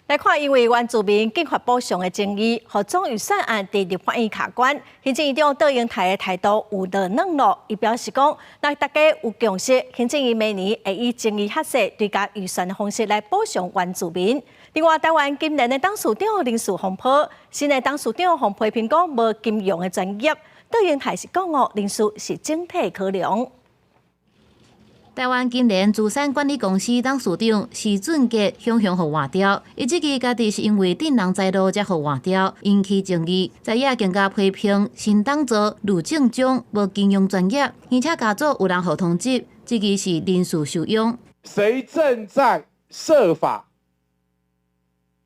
來看，因為原住民間法補償的爭議，予總預算案佇立法院卡關。行政院長卓榮泰的態度有落軟咯，伊表示講，若大家有共識，行政院明年會以爭議較細追加預算的方式來補償原住民。另外，台灣金聯的董事長人事風波，新的董事長予批評講無金融的專業，卓榮泰是講哦，人事是整體考量。台灣金聯資產管理公司董事長施俊傑雄雄予換掉，伊這支家己是因為鎮人財路才予換掉，引起爭議。在野更加批評新董座呂正中無金融專業，而且家族有人予通緝，這支是人事收養。誰正在設法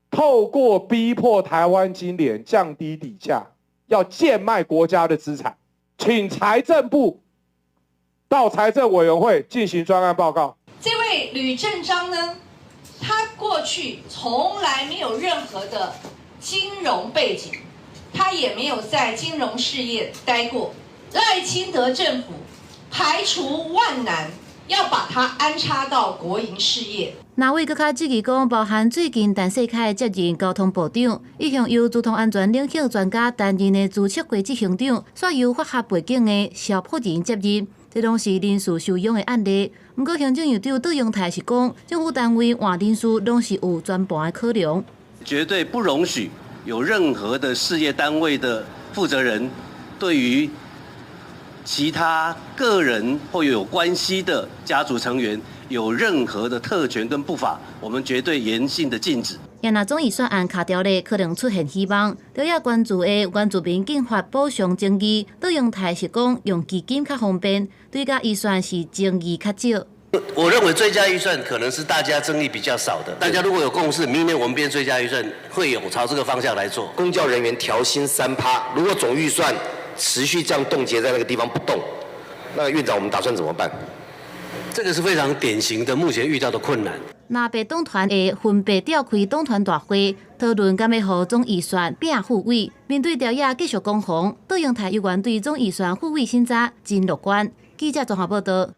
透過逼迫台灣金聯降低底價，要賤賣國家的資產？請財政部到財政委員會進行專案報告。這位呂正章呢，他過去從來沒有任何的金融背景，他也沒有在金融事業待過。賴清德政府排除萬難，要把他安插到國營事業。藍委閣較質疑講，包含最近陳世凱接任交通部長，一向由交通安全領域專家擔任的資策會執行長，煞由法學背景的蕭柏仁接任。這攏是人事收養的案例。毋過行政院長卓榮泰是講，政府單位換人事攏是有全盤的考量，絕對不容許有任何的事業單位的負責人對於其他個人或有關係的家族成員有任何的特權跟不法，我們絕對嚴禁的禁止。若總預算案卡掉咧，可能出現希望。朝野關注的原住民間法補償爭議，卓榮泰是講用基金較方便，追加預算是爭議較少。我認為追加預算可能是大家爭議比較少的。大家如果有共識，明年我們編追加預算會有朝這個方向來做。公教人員調薪3趴，如果總預算持續這樣凍結在那個地方不動，那院長我們打算怎麼辦？這個是非常典型的目前遇到的困難。藍白黨團會分別召開黨團大會，討論敢欲予總預算摒付委。面對朝野繼續攻防，卓榮泰猶原對總預算付委審查真樂觀。記者綜合報道。